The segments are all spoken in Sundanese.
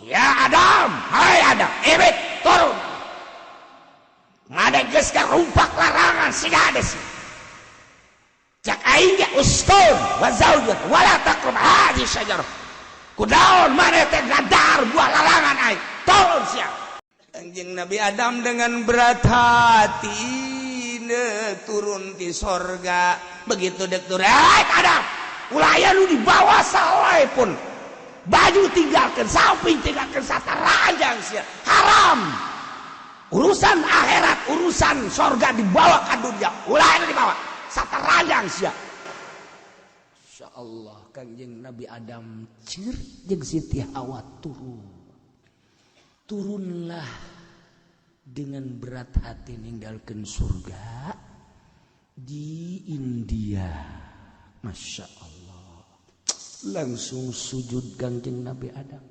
Ya Adam, hai Adam, ihbith, turun. Ngadeg geus rumpak larangan siga hade sih. Cak aing ge uskun wa zaujak wala taqrab hadhihi syajarah. Kudaon maneh teh ngadar buah larangan aing. Turun sia. Kanjeng Nabi Adam dengan berat hati dek turun di sorga. Begitu dek turun, hey, Adam, ulah aya nu dibawa salai pun. Baju tinggalkan, samping tinggalkan, sataranjang sia. Haram. Urusan akhirat, urusan sorga dibawa ke dunia. Ulah aya dibawa. Sataranjang sia. Insya Allah Kanjeng Nabi Adam cir jeung Siti Hawa turun. Turunlah dengan berat hati ninggalkan surga di India. Masya Allah. Langsung sujud Kanjeng Nabi Adam.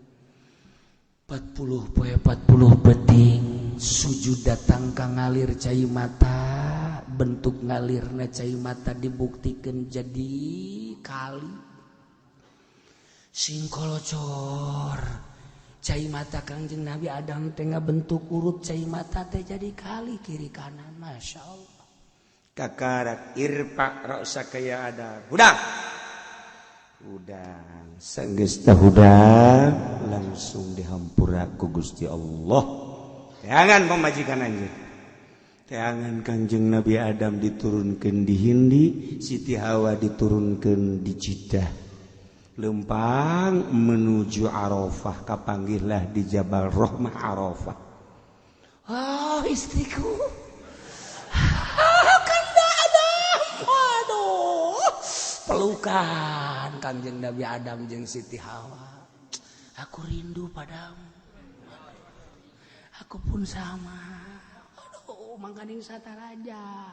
40 poe 40 peuting sujud datang ka ngalir cai mata, bentuk ngalirna cai mata dibuktikan jadi kali singkolocor cai mata Kangjeng Nabi Adam tengah bentuk urut cai mata teh jadi kali kiri kanan. Masya Allah. Kakarak irfa ra'saka ya Adam. Hudang, hudang. Sanggeus hudang langsung dihampura ku Gusti Allah. Jangan pemajikan anjeun. Teangan Kanjeng Nabi Adam diturunkan di Hindi, Siti Hawa diturunkan di Jeddah. Lempang menuju Arafah, kapanggihlah di Jabal Rahmah Arafah. Oh, istriku. Ah, Kanda Adam. Waduh. Pelukan Kanjeng Nabi Adam jeung Siti Hawa. Aku rindu padamu. Aku pun sama. Aduh, mangkaning sataraja.